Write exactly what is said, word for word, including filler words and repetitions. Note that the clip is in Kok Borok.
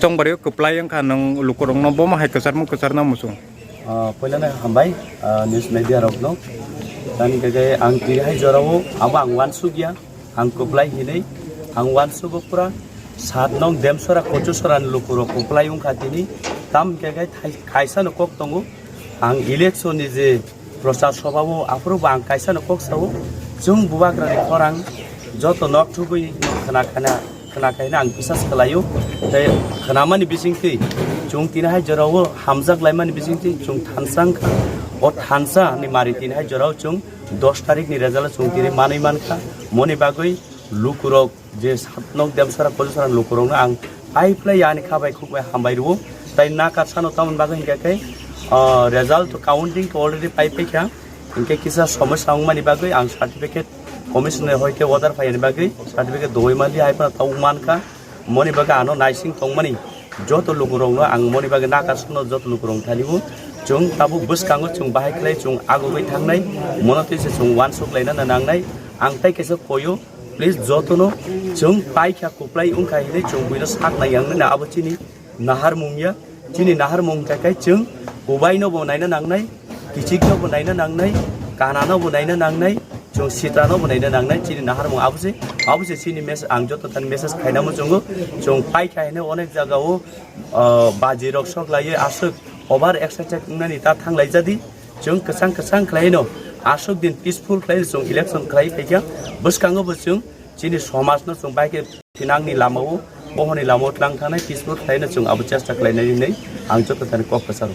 tongbario kwplai wngkha, nwng lukurokno bomo hai kwcharmung kwcharna muchung. Ah, puilano hambai, ah, news media rokno. Tani khe ang tini hai jorao abo ang wansukya, ang kwplai hinwi, ang wansugo pura sat nong Demsora Kochusora ni lukurok kwplai wngkha tini. Tam khe thai-, kaisa no kok tongo, ang election ni je prochar sobha o, aphuru bo ang kaisa no kok sao, chwng bubagra ni khorang joto nok thubui khna khna khna khaina ang bisas khlaio. Tei khnamani bisingtwi chwng tini hai jorao hamjak laimani bisingtwi chwng thansa wngkha. O thansa ni mari tini hai jorao chwng dos tarik ni result o chwng tini manwi mankha. Moni bagwi lukurok je sat nok Demsora Kochusora lukurokno ang pai phlai ani kha bai khuk bai hambai rwo. Tai nakarsano tamoni bagwi hinkhe khe, ah, result counting to already pai paikha. Hinkhe kisa somosya wngmani bagwi ang certificate commission ni hoite order phaiyani bagwi certificate dogwi mali hai phano tabuk mankha. Moni bagwi ano naising tongmani joto lukurokno ang moni bagwi nakarsano joto lukurok thani bo chwng tabuk bwskango chwng bahai khlai chwng agugwi thangnai, mono twi se chwng wansuk laina nangnai. Ang tai kaisa koyo, please, jotono chwng paikha kwplai wngkha hinwi chwng buino sak nai yang nini abo chini naharmung ya. Chini naharmung khe khe chwng kubaino bo naina nangnai, kichikno bo naina nangnai, kanano bo naina nangnai, chwng sitrano bo naina nangnai. Chini naharmung abo se, abo se chini mes-, ang joto thani message khaina muchungo. Chwng paikha hinwi onek jagao, ah, baji rok sok laiwi aswk over excited wngnani ta thang lai jadi. Chwng kwchang kwchang khlaino aswk din peaceful khlai chwng election khlai phaikha. Bwskango bo chwng chini somajno chwng bai khe thinangni lamao, bohorni lamao tlang thanai peaceful khlaino chwng abo chesta khlainai hinwi ang joto thani kok kwcharo.